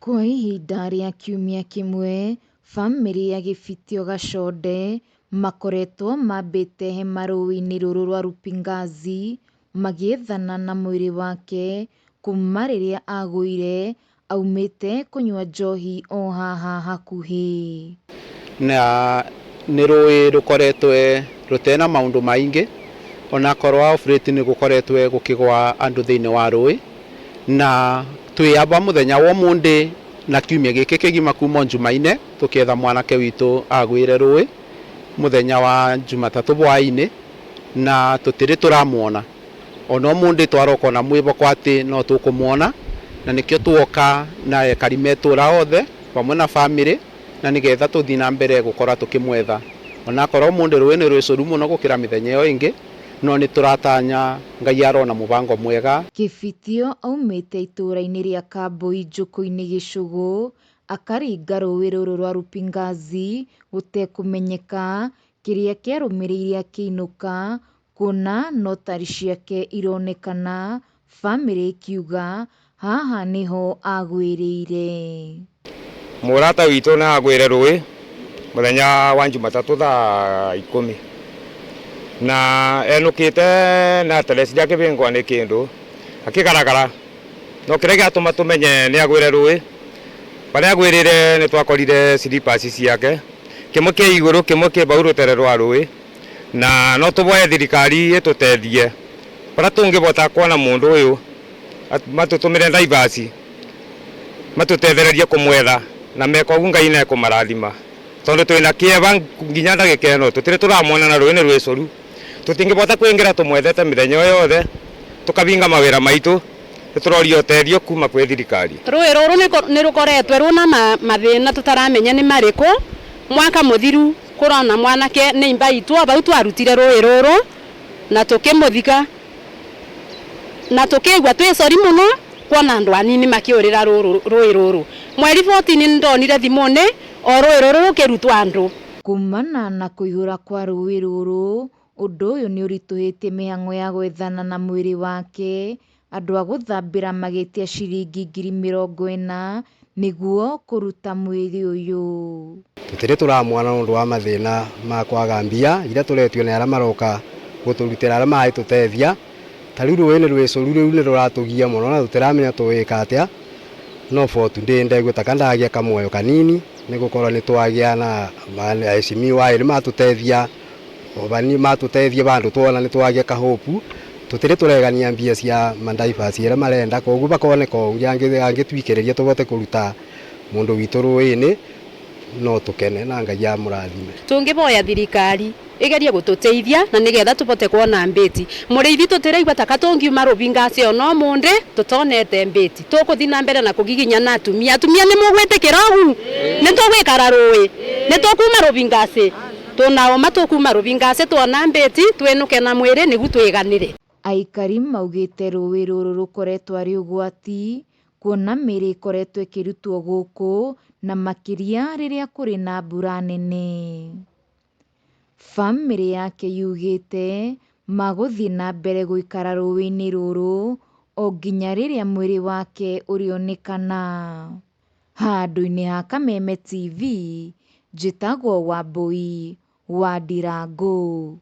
Kwa ihinda rĩa kiumia kĩmwe, bamĩrĩ ya Gĩbitio Gaconde makoretwo mambĩte hema rũĩ-inĩ rũrũ rwa Rupingazi magĩethana na mwĩrĩ wake kuma rĩrĩa agũire aumĩte kũnyua njohi o haha hakuhĩ. Na nĩ rũĩ rũkoretwe rũtena maũndũ maingĩ onakorwo of late nĩ gũkoretwe gũkĩgwa andũ thĩinĩ wa rũĩ na twĩ aba mũthenya wa ũmũndĩ na kiumia gĩkĩ kĩgima kuma Jumaine tũkĩetha mwanake witũ agwĩre rũĩ mũthenya wa Jumatatũ bwainĩ na tũtirĩ tũramwona ona ũmũndĩ twaroka na mwĩboko atĩ no tũkũmwona na nĩkĩo tuoka na ekari metũra othe pamwe na family na nĩgetha tũthiĩ na mbere gũkorwo tũkĩmwetha onakorwo ũmũndĩ rũĩ nĩ rwĩcũru mũno gũkĩra mĩthenya ĩyo ĩngĩ no nĩ tũratanya Ngai arona mũbango mwega. Kĩbitio aumĩte itũũra-inĩ rĩa Kambui Njũkũ-inĩ Gĩcũgũ akaringa rũĩ rũrũ rwa Rupingazi gũtekũmenyeka kĩrĩa kĩarũmĩrĩire akĩinũka kuona no tari ciake ironekana bamĩrĩ ĩkiuga haha nĩho agwĩrĩire. Mũrata witũ nĩ agwĩre rũĩ mũthenya wa Jumatatũ thaa 10 na enũkĩte na aterecire akĩbĩngwa nĩ kĩndũ akĩgaragara no kĩrĩa gĩatũma tũmenye nĩ agwĩre rũĩ barĩa agwĩrĩre nĩ twakorire slippers ciake kĩmwe kĩ igũrũ kĩmwe kĩ bau rũtere rwa rũĩ na no tũboe thirikari ĩtũteithie barĩa tũngĩbota kuona mũndũ ũyũ matũtũmĩre divers matũtethererie kũmwetha na meka ũguo Ngai nĩ ekũmarathima tondũ twĩna kĩeva nginya ndagĩka ĩno tũtirĩ tũramwona na rũĩ nĩ rwĩcũru tũtingĩbota kwĩngĩra tũmwethete mĩthenya ĩyo yothe tũkabinga mawĩra maitũ nĩtũroria ũteithio kuma kwĩ thirikari. Rũĩ rũrũ nĩ rũkoretwe rũna mathĩna tũtaramenya nĩ marĩkũ mwaka mũthiru kũrona mwanake nĩ imba itũ bau twarutire rũĩ rũrũ na tũkĩmũthika na tũkĩigua twĩ sorry mũno kuona andũ anini makĩũrĩra rũĩ rũrũ mweri 14 nĩ ndonire thimũ-inĩ o rũĩ rũrũ rũkĩrutwo andũ. Kumana na kũihũra kwa rũĩ rũrũ ũndũ ũyũ nĩ ũritũhĩtie mĩhang'o ya gwethana na mwĩrĩ wake andũ a gũthambĩra magĩtia ciringi 40,000 nĩguo kũruta mwĩrĩ ũyũ. Tũtirĩ tũramwona nĩ ũndũ wa mathĩna ma kwaga mbia iria tũretio nĩ arĩa maroka gũtũrutĩra arĩa marĩtũteithia ta rĩu rũĩ nĩ rwĩcũru rĩu nĩ rũratũgia mũno na tũtiramenya tũwĩka atĩa no for today ndegua taka ndagĩa kamuoyo kanini nĩ gũkorwo nĩ twagĩa na aheshimiwa erĩ matũteithia matũteithia bandũ twona nĩ twagĩa kahopu tũtirĩ tũregania mbia cia madivers iria marenda koguo bakoneka ũngĩ angĩtwikĩrĩria tũbote kũruta mũndũ witũ rũĩ-inĩ no tũkene na Ngai amũrathime. Tũngĩboya thirikari igerie gũtũteithia na nĩgetha tũbote kuona mbĩti mũrĩithi tũtĩraigua taka tũngiuma Rũbingasi ona ũmũndĩ tũtonete mbĩti tũkũthi na mbere na kũgiginya na atumia atumia nĩ mũgwĩtĩkĩra ũgu nĩ tũgwĩkara rũĩ nĩ tũkuma Rũbingasi tũnaoma tũkuma Rũbingasi tuona mbĩti twĩnũke na mwĩrĩ nĩgu twĩganĩre. Aikari maugĩte rũĩ rũrũ rũkoretwo arĩ ũgwati kuona mĩĩrĩ ĩkoretwo ĩkĩrutwo gũkũ na makĩria rĩrĩa kũrĩ na mbura nene. Bamĩrĩ yake yugĩte magũthiĩ na mbere gũikara rũĩ-inĩ rũrũ o nginya rĩrĩa mwĩrĩ wake ũrĩonekana. Handũ-inĩ ha Kameme TV, njĩtagwo Wambui wa Ndirangũ.